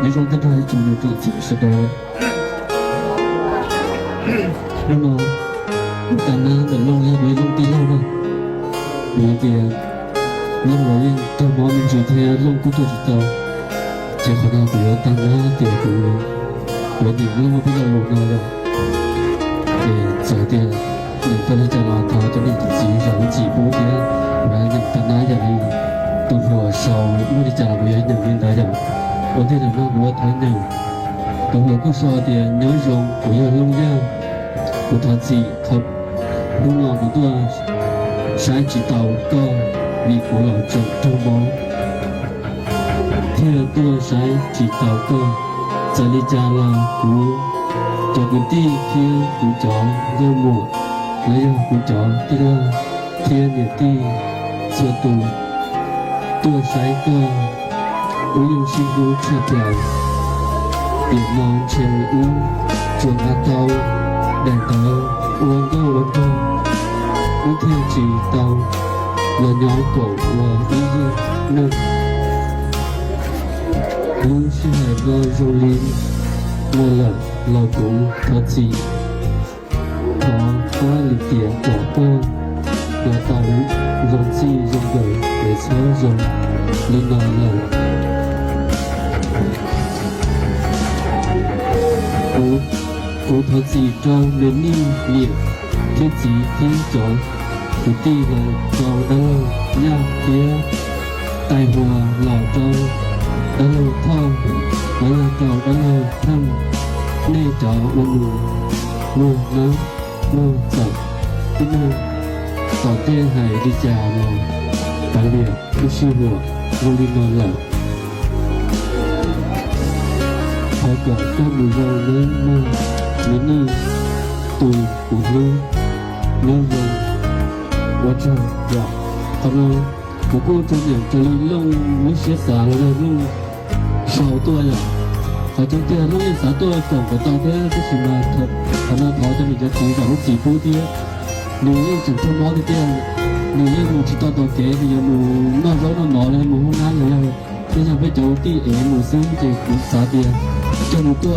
Nyob zoo tag nrho ib tsoom niam txiv sawv daws. Hnub no kuv tag nab ntawm Looj yog kuv ib Looj tij laug na, vim tias Looj los yeej raug mob me ntsis thiab Looj kuj tuaj tsis tau, ces qhov no kuv yuav tag nab tias kuv yuav nyeem Looj peb lo lus no yom. Ces txawm tias nyeem tau li cas los thov cov niam cov txiv zam lub txim pub thiab, kuv yuav nyeem tag nab yam li tus hluas sau muaj li cas los kuv yuav nyeem li ntawd yom. Ua ntej ntawm no kuv yuav thov nyeem, tus hluas kuj sau tias nyob zoo, kuv yog Looj Yaj, kuv thov txim qhov hnub no kuv tuaj saib tsis tau koj vim kuv los tseem raug mob thiaj tuaj saib tsis tau koj. Txawm li cas los kuv cov kwv tij thiab kuv cov nkauj muam los yog kuv cov tij laug thiab niam tij txhua tus tuaj saib koj, wb yeej sib hlub tshaj plaws. Tiam no ntshe wb tsuas nqa tau daim ntawv ua nkauj ua nraug, wb thiaj tsis tau los nyob koom ua ib yig neeg. Lub sij hawm no zoo li no lawm los kuv thov txim, thov pab lim tiam kom koj los tau zoo txij zoo nkawm es txhob zoo li no lawm. Kuv, kuv thov txim rau me nij niam thiab txiv thiab cov kwv tij los rau dab laug Yaj thiab tais huas los rau dab laug Thoj los yog rau dab laug Theej, nej cov ua nus muag nab muag txawm tib neeg. Tom ntej hais li cas los kav liam, wb sib huam zoo li no lawm. Thov kom koj mus zoo nawb mog, me nij tus kuv hlub, nyob zoo. Ua tsaug yom. Qhov no kuv kuj tsuas nyeem raws li Looj lub siab xav los yog Looj sau tuaj yom. Qhov tseeb tiag Looj yeej xav tuaj koom kom tau thiab, tab sis mas qhov no thov cov niam cov txiv zam lub txim pub thiab. Nws yeej tseem raug mob tiag tiag, nws yeej mus tsis tau tom kev, nws yuav mus noj zaub noj mov los yog mus hoob nab los yog, yeej yog peb cov tij ev mus xwb, ces kuv xav tias coj nws tuaj